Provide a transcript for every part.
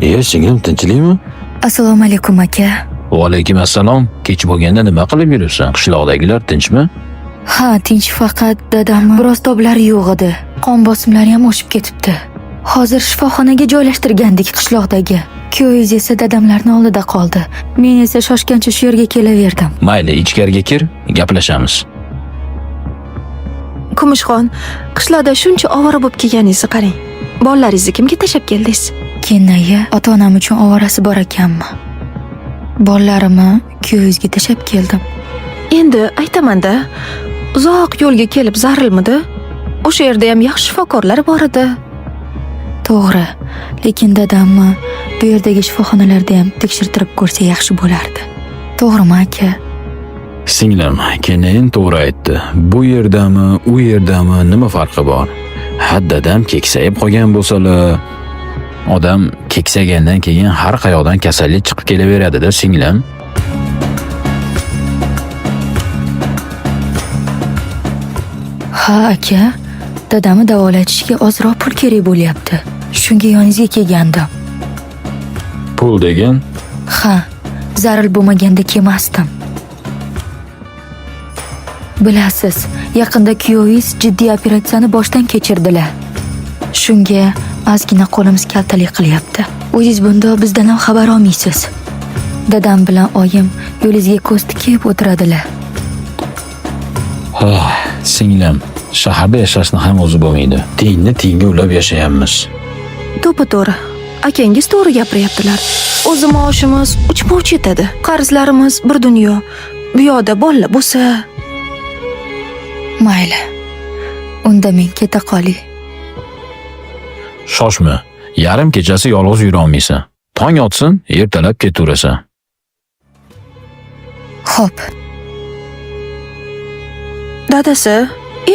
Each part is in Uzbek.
E, singlim tinchlikmi? Assalomu alaykum aka. Va alaykum assalom. Kech bo'lganda nima qilib yuribsan? Qishloqdagilar tinchmi? Ha, tinch, faqat dadamni biroz toblari yo'q edi. Qon bosimlari ham oshib ketibdi. Hozir shifoxonaga joylashtirgandik qishloqdagi. Kuyovingiz esa dadamlarni oldida qoldi. Men esa shoshgancha shu yerga kelaverdim. Mayli, ichkariga kir, gaplashamiz. Kumushxon, qishloqda shuncha ovora bo'lib kelganingizni qarang. Bolalaringizni kimga tashlab keldingiz? Kennoyi, ota-onam uchun ovorasi bor ekanmi? Bolalarimni kuyovingizga tashlab keldim. Endi aytaman-da, uzoq yo'lga kelib zarilmidi? O'sha yerda ham yaxshi shifokorlar bor edi. To'g'ri, lekin dadamni bu yerdagi shifoxonalarda ham tekshirtirib ko'rsa yaxshi bo'lardi. To'g'rimi aka? Singlim, keyin to'g'ri aytdi. Bu yerdami, u yerdami, nima farqi bor? Ha, dadam keksayib qolgan bo'lsalar, odam keksaygandan keyin har qayoqdan kasallik chiqib kelaveradi-da, singlim. Ha aka, dadamni davolatishga ozroq pul kerak bo'lyapti. Shunga yoningizga kelgandim. Pul degan Ha, zaril bo'lmaganda kelmasdim. Bilasiz, yaqinda kuyovingiz jiddiy operatsiyani boshdan kechirdilar. Shunga ozgina qo'limiz kaltalik qilyapti. O'zingiz bunda bizdan ham xabar olmaysiz. Dadam bilan oyim yo'lingizga ko'z tikib o'tiradilar. Ah, singlim, shaharda yashashni ham o'zi bo'lmaydi. Tiyinni tiyinga ulab yashayapmiz. To'ppa-to'g'ri. Akangiz to'g'ri gapiryaptilar. O'zi maoshimiz uchma-uch yetadi. Qarzlarimiz bir dunyo. Bu yoqda bolalar bo'lsa, Mayli. Unda men keta qolay. Shoshma, yarim kechasi yolg'iz yurolmaysan. Tong otsin, ertalab ketaverasan. Xo'p, dadasi,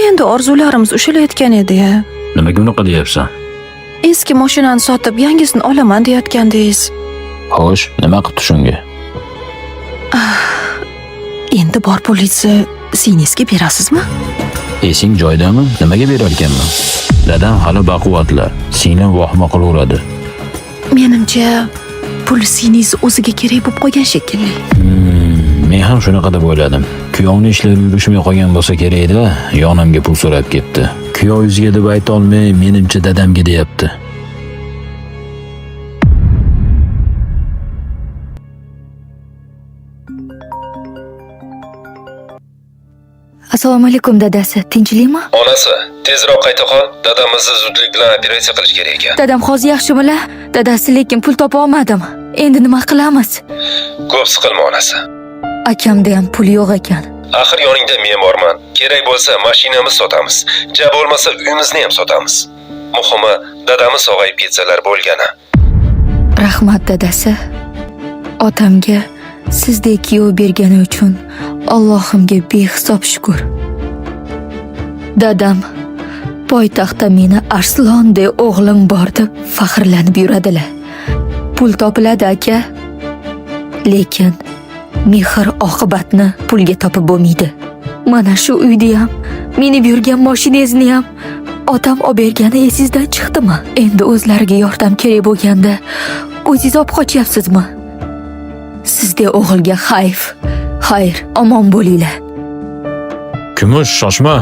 endi orzularimiz ushalayotgan edi-ya. Nimaga unaqa deyapsan? Eski mashinani sotib, yangisini olaman deyotgandingiz. Xo'sh, nima qilibdi shunga? Endi bor pulingizni singlingizga berasizmi? Esing joyidami? Nimaga berar ekanman? Dadam hali baquvvatlar. Singlim vahima qilaveradi. Menimcha, pul singlingiz o'ziga kerak bo'lib qolgan shekilli. Men ham shunaqa deb o'yladim. Kuyovni ishlari yurishmay qolgan bo'lsa kerak-da, yonimga pul so'rab ketdi. Kuyovingizga deb aytolmay, menimcha dadamga deyapti. Assalomu alaykum dadasi, tinchlikmi? Onasi, tezroq qayta qol. Dadamizni zudlik bilan operatsiya qilish kerak ekan. Dadam hozir yaxshimilar? Dadasi, lekin pul topa olmadim. Endi nima qilamiz? Ko'p siqilma onasi. Akamda ham pul yo'q ekan. Axir yoningda men borman. Kerak bo'lsa mashinamiz sotamiz. Ja bo'lmasa uyimizni ham sotamiz. Muhimi, dadamiz sog'ayib ketsalar bo'lgani. Rahmat dadasi. Otamga sizdek kuyov bergani uchun Allohimga behisob shukur. Dadam poytaxtda meni arslonday o'g'lim bor deb faxrlanib yuradilar. Pul topiladi aka. Lekin mehr oqibatni pulga topib bo'lmaydi. Mana shu uyni ham, minib yurgan mashinangizni ham otam olib bergani esingizdan chiqdimi? Endi o'zlariga yordam kerak bo'lganda o'zingiz olib qochyapsizmi? Sizda o'g'ilga hayf. Xayr, omon bo'linglar. Kumush, shoshma.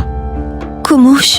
Kumush,